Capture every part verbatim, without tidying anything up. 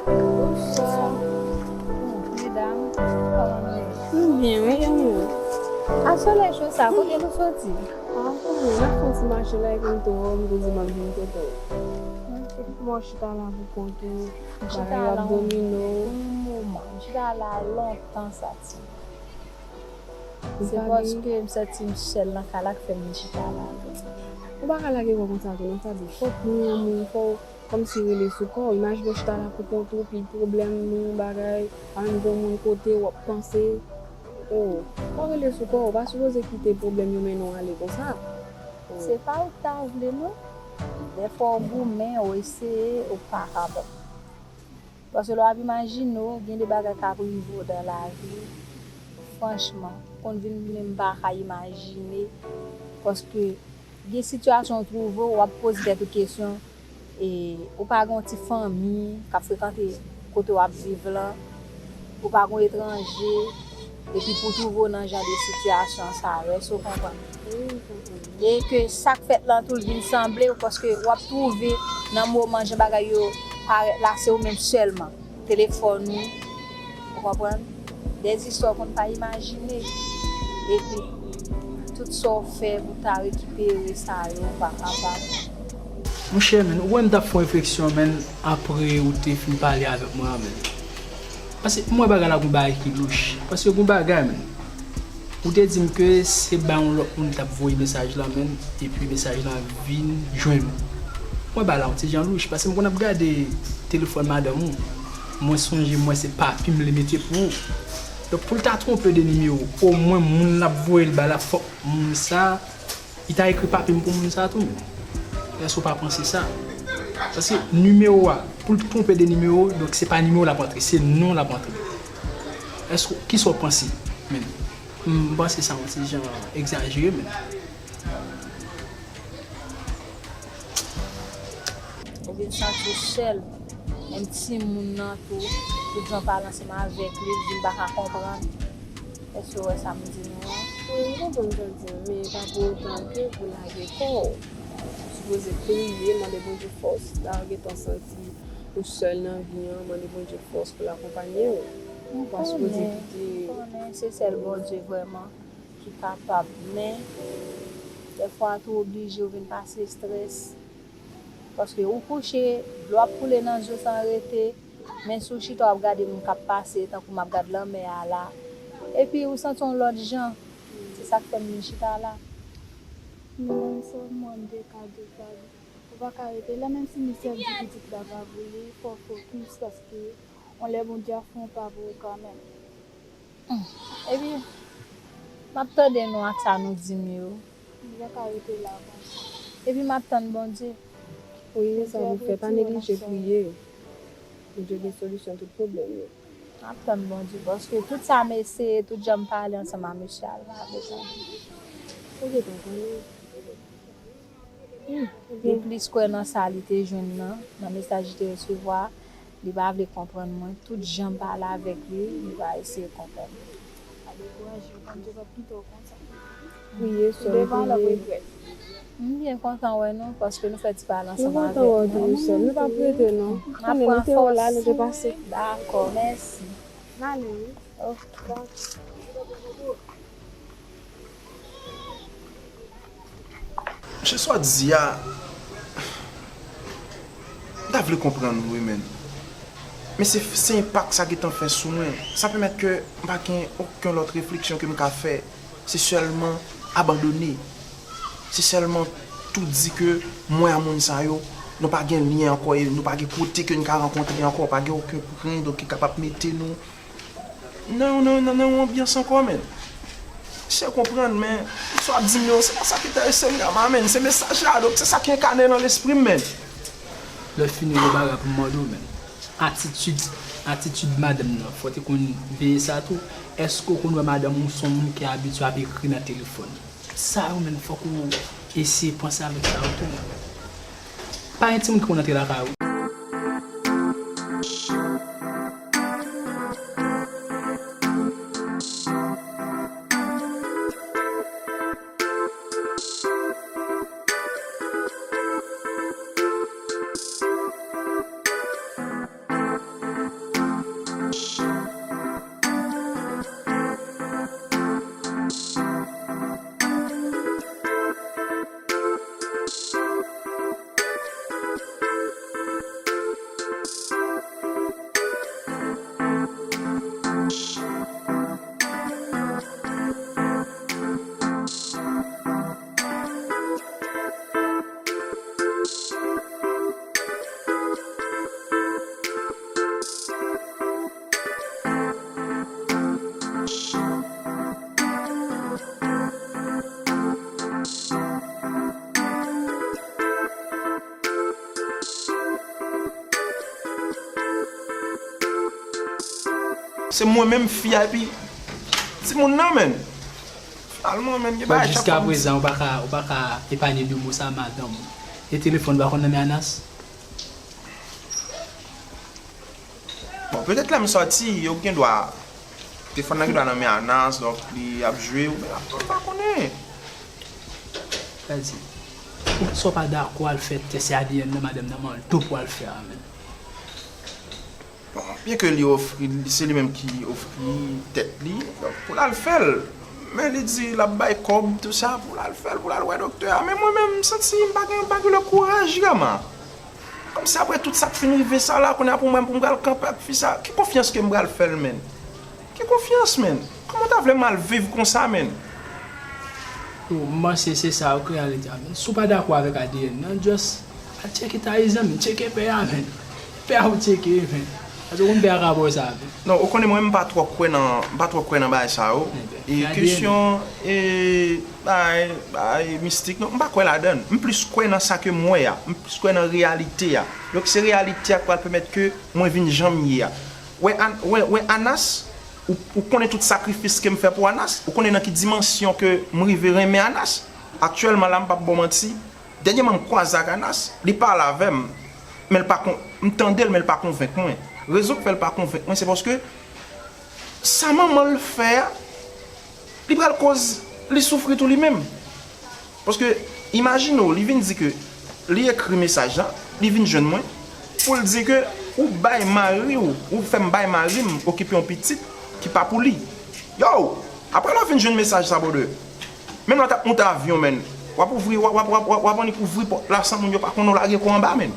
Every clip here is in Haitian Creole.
Bonswa. Bon, medam, kòman nou ye? Nou byen, wi, e nou? A solèy cho sa, kote nou soti? A, konnen, n ap fè yon ti mache la, epi m tou wè w, m tou di m ap vin kote w. Epi kòman w chita la pou kont ou? M chita la pou yon moman. M chita la lontan sa, ti. Se paske m santi m sèl nan kay la k fè m vin chita la tou. Ou pa ka lage kò w konsa tou non, Faby. Fòk nou yon moun, fò w kòmsi rele sou kò w. Imajine w chita la pou kont ou, pi pwoblèm nou, bagay, pa menm gen yon moun kote w ap panse. O, fò w rele sou kò w, ou pa sipoze kite pwoblèm yo mennen w ale konsa. O. Se pa ou k ta vle non. Dèfwa w goumen, w eseye, ou pa kapab. Paske lè w ap imajine w, gen de bagay k ap rive w dan lavi, franchman, konn vin menm pa ka imajine, paske gen sitiyasyon w twouve w, w ap poze tèt ou kesyon, e ou pa gen yon ti fanmi k ap frekante kote w ap viv lan, ou pa gen yon etranje, epi pou w twouve w nan jan de sitiyasyon sa yo, èske w konprann? Wi, m konprann. E ke sa k fèt lan tou, l vin sanble w, paske w ap twouve nan moman jan bagay yo parèt la, se ou menm sèlman. Telefòn ou, ou konprann? Dèzistwa w konn pa imajine. Epi, tout sa w fè pou ta rekipere sa yo, ou pa kapab. Monchè, menn, ou wè m t ap fè yon refleksyon, menn, apre ou te fin pale avèk mwen an, menn. Paske m wè bagay la gon bagay ki louch. Paske gon bagay, menn. Ou te di m ke se ba yon lòt moun t ap voye mesaj lan, menn, epi mesaj lan vin jwenn ou. M wè bagay la yon ti jan louch, paske m konn ap gade telefòn madanm ou. Mwen sonje, mwen se papi m li mete pou ou. Donk, pou l ta twonpe de nimewo, omwen moun l ap voye l ba la, fòk moun sa li ta ekri papi m pou moun sa tou, menn. Èske w pa panse sa? Paske nimewo a, pou l twonpe de nimewo, donk se pa nimewo l ap antre, se non l ap antre. Èske, kisa w panse, menn? M panse sa yon ti jan egzajere, menn. Ou vin santi w sèl. Menm timoun nan tou, tout jan w pale ansanm avèk li, li vin pa ka konprann. Èske w wè sa m di nou an? Wi, m konprann sa w di an, men pa pou otan ke pou lage kò w. Ou sipoze priye, mande Bondye fòs. La w gentan santi ou sèl nan vi an, mande Bondye fòs pou l akonpaye w. Ou pa sipoze kite. M konnen se sèl Bondye vrèman ki kapab, men dèfwa tou oblije ou vin pase estrès. Paske ou kouche, dlo ap koule nan zye san rete, men si w chita w ap gade moun k ap pase, tankou m ap gad lanmè a la. Epi ou santi w yon lòt jan. Se sa k fè m vin chita la. Men sèlman de ka de ka, ou pa ka rete la, menm si misye ap di pitit la pa pou li, fò w fokis, paske yon lè Bondye ap fè yon pa pou ou kanmenm. Hmm. Epi, m ap tande nou ak sa nou di m yo. Nou pa ka rete la konsa. Epi m ap tann Bondye. Wi, se sa pou fè. Pa neglije priye. Bondye gen solisyon tout pwoblèm yo. M ap tann Bondye, paske tout sa m eseye, tout jan m pale ansanm a mesye a, l pa vle tande. Ou gentan konnen. Hmm. Li plis kwè nan sa li te jwenn nan, nan mesaj li te resevwa. Li pa vle konprann mwen. Tout jan m pale avèk li, li pa eseye konprann mwen. Pa dekouraje, Bondye p ap kite w konsa. Priye, sè m, priye. M byen kontan wè nou, paske nou fè ti pale ansanm avèk nou. M kontan wè w tou, sè m. Nou p ap rete, non. M ap pran fòs. Dakò, mèsi. N ale, wi. Ok. Mesye, sa w di a, m ta vle konprann ou wi, menn. Men se, se enpak sa gentan fè sou mwen. Sa pèmèt ke m pa gen okenn lòt refleksyon ke m ka fè. Se sèlman abandone. Se sèlman tou di ke mwen a moun sa yo, nou pa gen lyen ankò e nou pa gen kote ke n ka rankontre ankò, pa gen okenn pwen donk ki kapab mete nou nan, nan, nan, nan yon anbyans ankò, menn. Mesye, konprann, men sa w ap di m yo, se pa sa ki enterese m vrèman, menn. Se mesaj la, donk se sa ki enkane nan lespri m, menn. Lè fini, gon bagay pou m mande w, menn. Atitid, atitid madanm nan, fò w te konn veye sa tou. Èske w konn wè madanm ou se yon moun ki abitye ap ekri nan telefòn? Tout sa yo menm, fòk ou eseye panse avèk sa yo tou. Pa gen timoun ki konn antre lakay ou. Se mwen menm fi a, epi timoun nan, menn. Finalman, menn, gen bagay k ap fè m. Bon, jiskaprezan, ou pa ka, ou pa ka epanye de mo sa, madanm. E telefòn pa konn nan men Anas? Bon, petèt lè m sòti, yo gen dwa, telefòn nan gen dwa nan men Anas, donk li ap jwe, oubyen l ap, m pa konnen. Gad sa. Poukisa w pa dakò al fè tès A D N nan madanm nan, men l tou pou al fè a, menn? Bon, byen ke li ofri, se li menm ki ofri tèt li, donk pou l al fè l. Men li di l ap bay kòb, tou sa, pou l al fè l, pou l al wè doktè a. Men mwen menm, m santi m pa gen, m pa gen le kouraj, Rama. Kòmsi apre tout sa k fin rive sa la, kounye a pou mwen, pou m pral kanpe ak fi sa, ki konfyans ke m pral fè l, menn? Ki konfyans, menn? Kòman w ta vle m al viv konsa, menn? Yo, m panse se sa, ok, reyalite a, menn. Si w pa dakò avèk A D N nan, just al tcheke Thaïs nan, menn. Tcheke pè a, menn. Pè a ou tcheke, menn. Paske w konn pè a ka ba w sa, menn. Non, ou konnen mwen, m pa twò kwè nan, m pa twò kwè nan bagay sa yo. Ebyen, e kesyon, e, bagay, bagay mistik, non, m pa kwè ladan l. M plis kwè nan sa ke m wè a. M plis kwè nan reyalite a. Donk, se reyalite a k pral pèmèt ke mwen vin jan m ye a. Wè, An-, wè, wè Anas, ou, ou konnen tout sakrifis ke m fè pou Anas, ou konnen nan ki dimansyon ke m rive renmen Anas. Aktyèlman la, m p ap ba w manti, dènyèman m kwaze ak Anas, li pale avè m, men l pa kon-, m tande l, men l pa konvenk mwen. Rezon k fè l pa konvenk mwen, se paske sa manman l fè a, li pral koz li soufri tou li menm. Paske, imajine w, li vin di ke li ekri mesaj la, li vin jwenn mwen, pou l di ke ou bay mari w, ou fè m bay mari m okipe yon pitit ki pa pou li. Yo, apre lè w fin jwenn mesaj sa, brother, menm lè w t ap monte avyon, menn, w ap ouvri, w ap, w ap, w ap, w ap, w ap annik ouvri pòt la san moun yo pa konnen w lage kò anba, menn.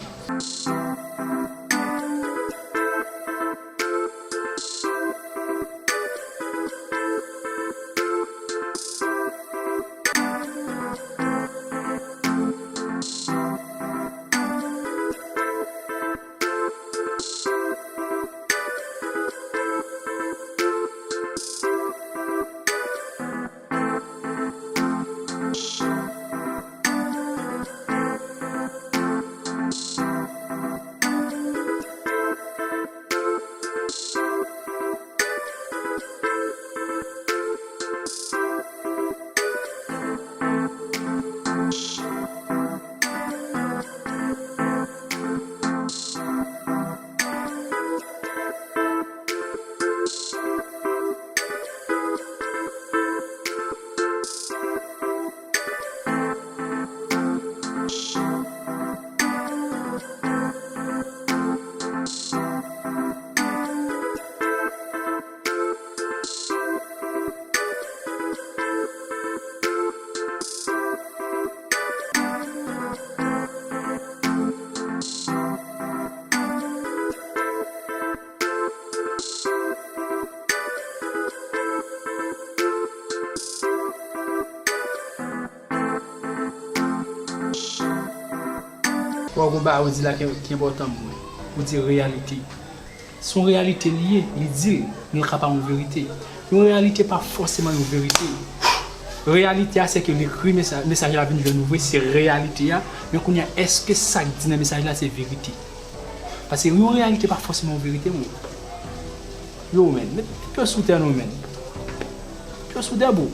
Bon, gon bagay ou di la ki, ki enpòtan pou mwen. Ou di reyalite. Se yon reyalite li ye, li di l, men l ka pa yon verite. Yon reyalite pa fòseman yon verite. Reyalite a, se ke li ekri mesaj, mesaj la vin jwenn ou vre, se reyalite a. Men kounye a, èske sa k di nan mesaj la, se verite? Paske yon reyalite pa fòseman yon verite, bro. Yo, man, met pye w sou tè non, man. Pye w sou tè, bro.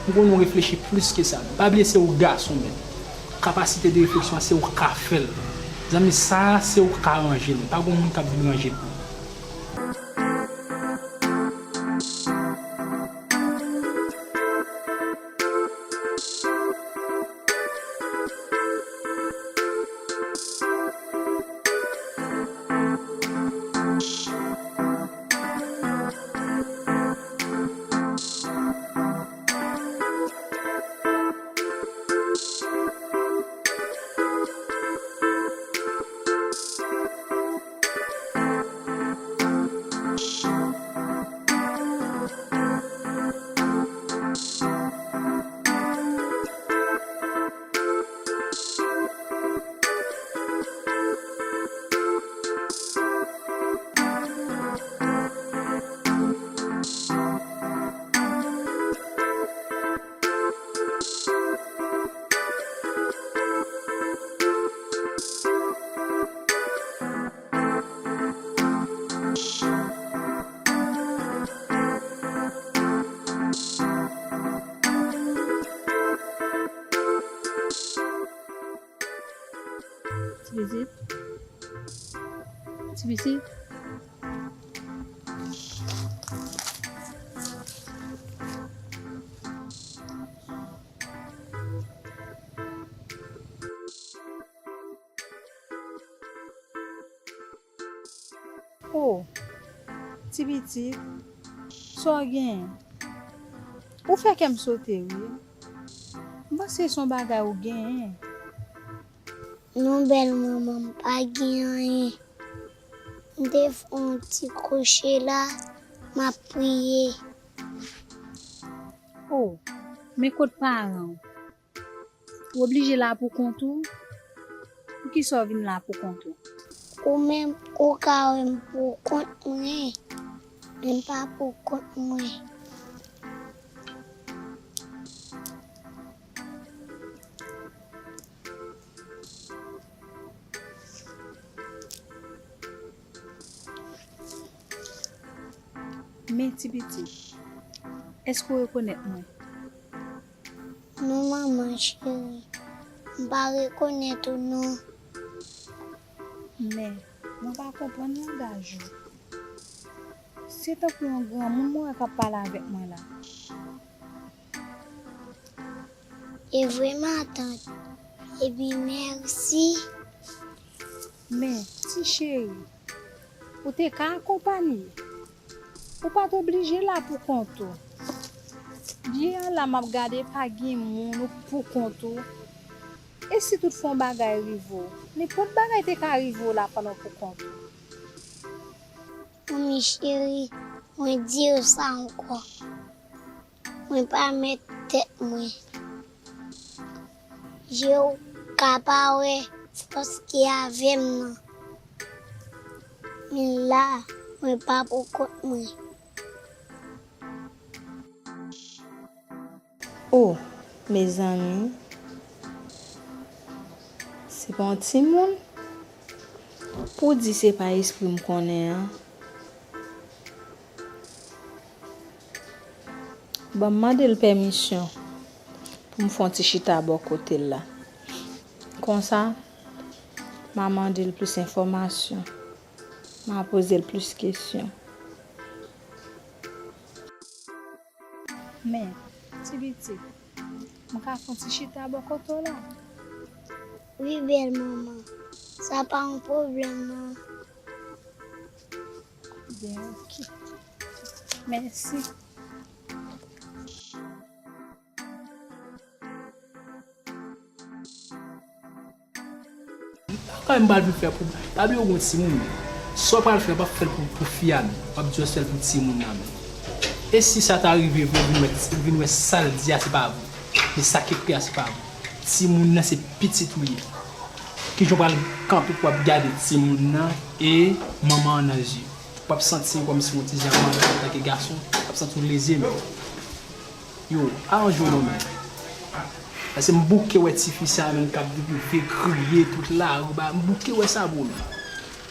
M konnen w reflechi plis ke sa. Pa bliye se ou gason, man. Kapasite de refleksyon an, se ou k ka fè l. Zanmi, sa a, se ou k ka ranje l. Pa gen moun k ap vin ranje l pou ou. Ti pitit. Ti pitit. Oh, ti pitit, sa w genyen? Ou fè kè m sote, wi. M panse se yon bagay ou genyen. Non, bèl manman, m pa gen anyen. M te fè yon ti kwoche la, m ap priye. Oh, men kot paran w? Ou oblije la pou kont ou? Poukisa w vin la pou kont ou? Ou menm, ou ka wè m pou kont mwen, men m pa pou kont mwen. Men ti pitit, èske w rekonèt mwen? Non, manman cheri, m pa rekonèt ou non. Men, mwen pa konprann langaj ou. Se tankou yon granmoun mwen wè k ap pale avèk mwen la. E vre, matant. Epi mèsi. Men, ti cheri, ou te ka akonpanye. Ou pa t oblije la pou kont ou. Byen la m ap gade pa gen moun ou pou kont ou. E si toutfwa yon bagay rive w? Nenpòt bagay te ka rive w la pandan w pou kont ou. Manmi cheri, mwen di w sa ankò. Mwen pa mèt tèt mwen. Je w ka pa wè fòs ki avè m nan. Men la, mwen pa pou kont mwen. Oh, mezanmi. Se pa yon timoun? Pou di se pa espri m konnen an. Ban m mande l pèmisyon pou m fè yon ti chita bò kote l la. Konsa, m a mande l plis enfòmasyon. M a poze l plis kesyon. Men, ti pitit, m ka fè yon ti chita bò kote w la? Wi, bèl manman. Sa pa yon pwoblèm, non. Byen, oke. Mèsi. Bagay m pral vin fè pou, pa bliye w gon timoun. Sa w pral fè, w p ap fè l pou, pou fi a, men. W ap just fè l pou timoun nan, men. E si sa ta rive vre, ou vin wè, ou vin wè sa l di a, se pa vre. Men sa k ekri a, se pa vre. Timoun nan, se pitit ou ye. Kijan w pral kanpe pou w ap gade timoun nan e manman an nan zye? W ap santi w kòmsi w yon ti jan malad antanke gason, w ap santi w leze menm. Yo, aranje w non, men. Paske m bouke wè tifi sa menm k ap rive kriye tout lari ba, m bouke wè sa bro menm.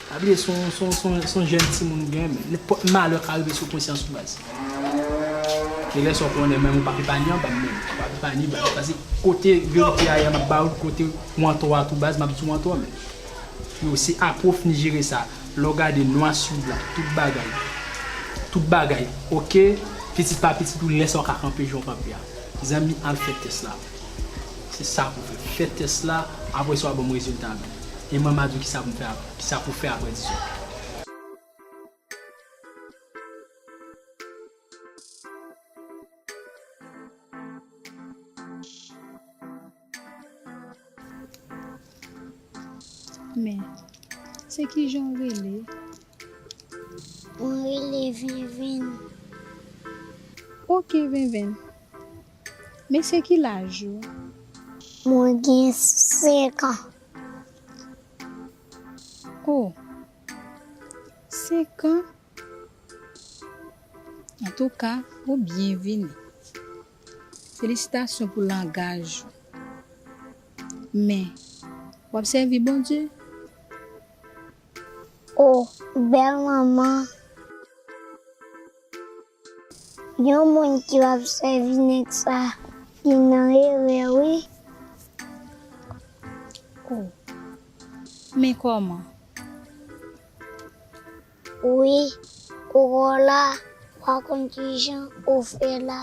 Pa bliye se yon, se yon, se yon, se yon jèn timoun gen, men nenpòt malè ka rive sou konsyans ou baz. E lè sa w konnen menm ou p ap epaye anba m menm, ou p ap epaye baz. Paske kote verite a ye a m ap ba ou, kote w antò a tou baz, m ap di w antò men. Yo, se apwofni jere sa. Lè w gade nwa sou blan, tout bagay. Tout bagay. Oke, pitit pa pitit ou lè sa w ka kanpe jan w kanpe a. Zanmi, al fè tès la. Se sa pou fè. Fè tès la, apre sa w a ban m rezilta a menm. E mwen m a di w kisa pou m fè apre, kisa pou fè apre dizon. Men, se kijan w rele? Mwen rele Venven. Oke, Venven. Men se ki laj ou? Mwen gen senk an. O, senk an? Antouka, ou byen vini. Felisitasyon pou langaj ou. Men, w ap sèvi Bondye? O, bèl manman. Yon moun ki p ap sèvi nèg sa, li nan erè wi. O. Men kòman? Wi, ou wè w la, pa konn kijan ou fè la.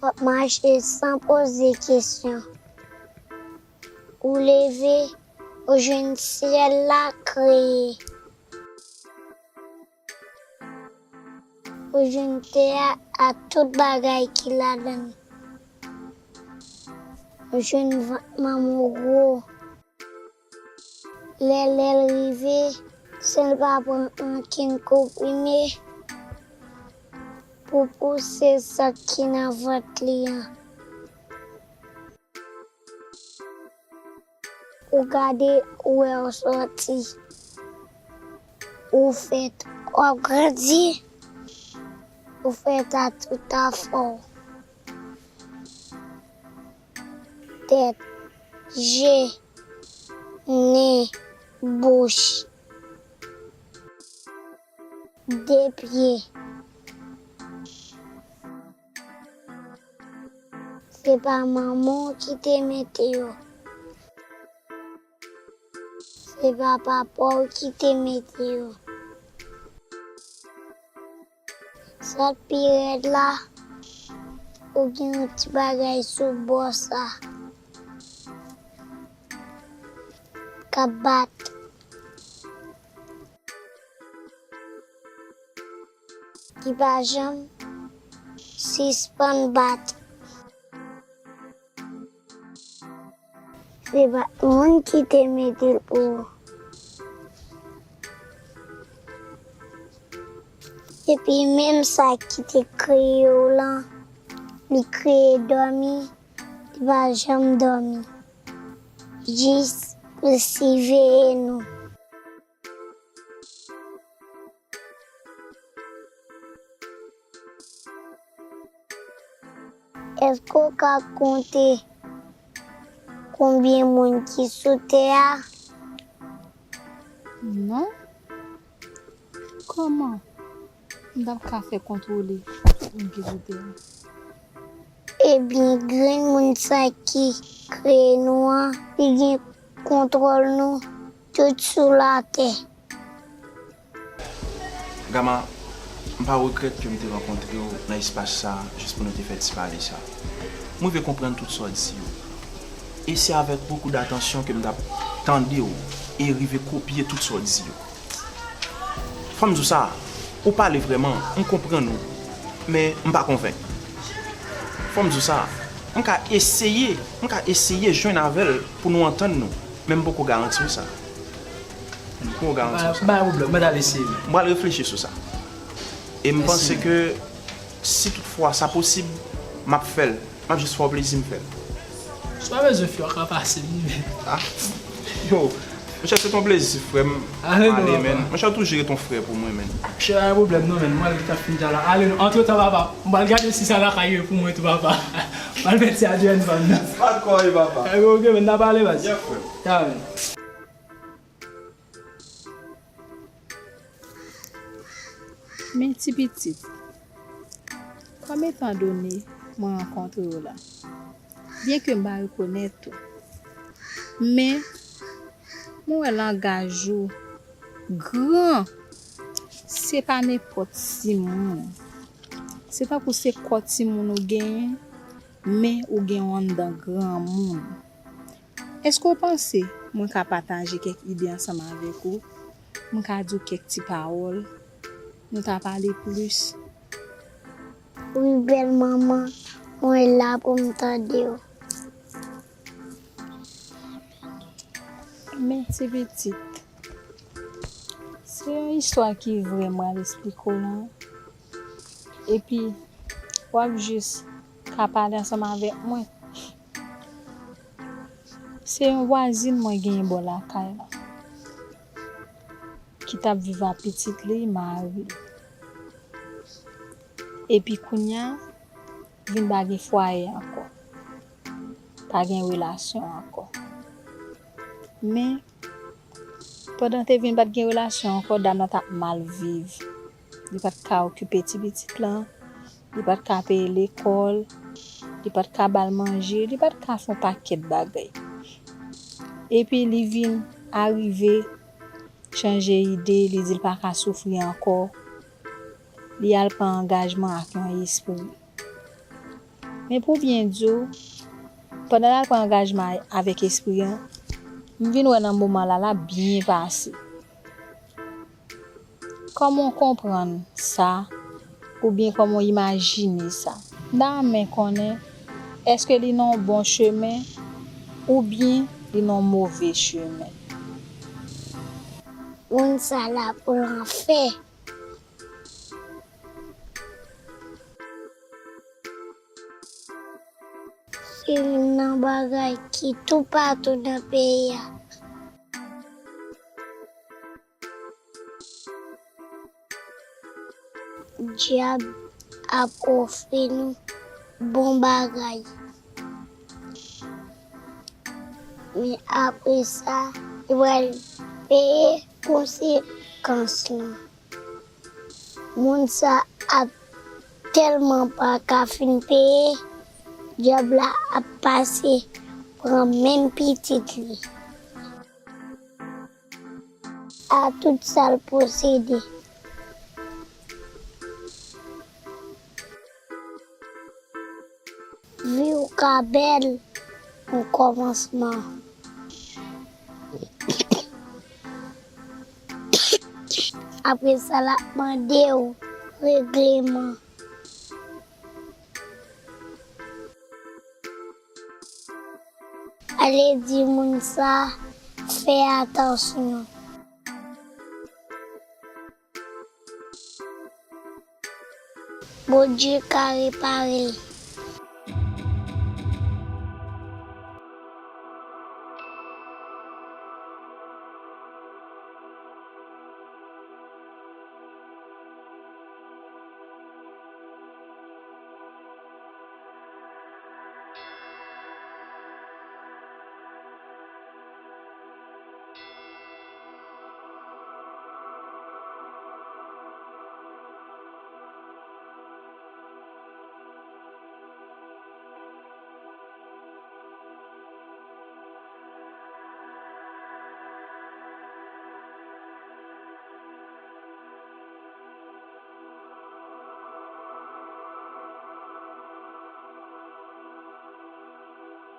W ap mache san poze kesyon. Ou leve, ou jwenn syèl la kreye. Ou jwenn tè a ak tout bagay ki ladan l. Ou jwenn vant manman w gwo. Lè lè l rive, san l pa pran ankenn konprime pou pouse sa k ki nan vant li an. Ou gade, ou wè w sòti. Ou fèt, w ap grandi. Ou fèt a tout afè w. Tèt, je, nen, bouch, de pye. Se pa manman w ki te mete yo. Se pa papa w ki te mete yo. Sa k pi rèd la, ou gen yon ti bagay sou bò sa k ap bat. Ki pa janm sispann bat. Se pa moun ki te mete l pou ou. Epi menm sa ki te kreye w lan, li kreye dòmi, li pa janm dòmi. Jis pou siveye nou. Èske w ka konte konbyen moun ki sou tè a? Non. Kòman m t ap ka fè kontwole moun ki sou tè a? Ebyen, grenn moun sa ki kreye nou an, li gen kontwòl nou tout sou latè. Gama, m pa regrèt ke m te rankontre w nan espas sa a jis pou nou te fè ti pale sa. M rive konprann tout sa w di yo. E se avèk bokou datansyon ke m t ap tande w e rive kopye tout sa w di yo. Fò m di w sa, ou pale vrèman, m konprann ou, men m pa konvenk. Fò m di w sa, m ka eseye, m ka eseye jwenn avè l pou nou antann nou, men m poko garanti w sa. M poko garanti w sa. Pa gen pwoblèm, mwen t al eseye. M pral reflechi sou sa. E m panse ke si toutfwa sa posib, m ap fè l. M ap jis fè w plezi m fè l. Si w pa bezwen fè, w ka pase m li menm. Ah, yo, Monchè, se ton plezi, frè m. Ale, non, papa. Monchè, ou toujou ret yon frè pou mwen, menn. Monchè, pa gen pwoblèm, non, menn. Mwen al gentan fin deja la. Ale, non. Antretan, papa, m al gade si sa lakay yo pou mwen tou, papa. M al fè ti adjè fanm nan. Pa t kòye, papa. Eh, ok, menn, n a pale, baz. Yeah, frè m. Ya, menn. Men ti pitit, kòm etandone mwen rankontre w la, byenke m pa rekonèt ou, men mwen wè langaj ou gran, se pa nenpòt timoun. Se tankou se kò timoun ou genyen, men ou gen yon anndan granmoun. Èske w panse mwen ka pataje kèk ide ansanm avèk ou? Mwen ka di w kèk ti pawòl? Nou ta pale plis? Wi, bèl manman, mwen la pou m tande w. Men ti pitit, se yon istwa ki vrè mwen al esplike w lan. Epi, w ap jis ka pale ansanm avèk mwen. Se yon vwazin mwen genyen bò lakay la, ki t ap viv ak pitit li, mari l. Epi kounye a, vin pa gen fwaye ankò. Pa gen relasyon ankò. Men, pandan te vin pa t gen relasyon ankò, dam nan t ap mal viv. Li pa t ka okipe ti pitit lan, li pa t ka peye lekòl, li pa t ka ba l manje, li pa t ka fè yon pakèt bagay. Epi li vin arive chanje ide, li di l pa ka soufri ankò, li al pran angajman ak yon espri. Men pou byen di w, pandan l al pran angajman avèk espri an, m vin wè nan moman la, l ap byen pase. Kòman w konprann sa, oubyen kòman w imajine sa? M ta renmen konnen, èske li nan yon bon chemen, oubyen li nan yon move chemen? Moun sa la pou lanfè. Se youn nan bagay ki toupatou nan peyi a. Dyab ap ofri nou bon bagay. Men apre sa, li pral peye konsekans lan. Moun sa ap tèlman pa ka fin peye, dyab la ap pase pran menm pitit li. A tout sa l posede. Vi w ka bèl yon kòmansman. Apre sa, l ap mande w regleman. Ale di moun sa fè atansyon. Bondye ka repare l.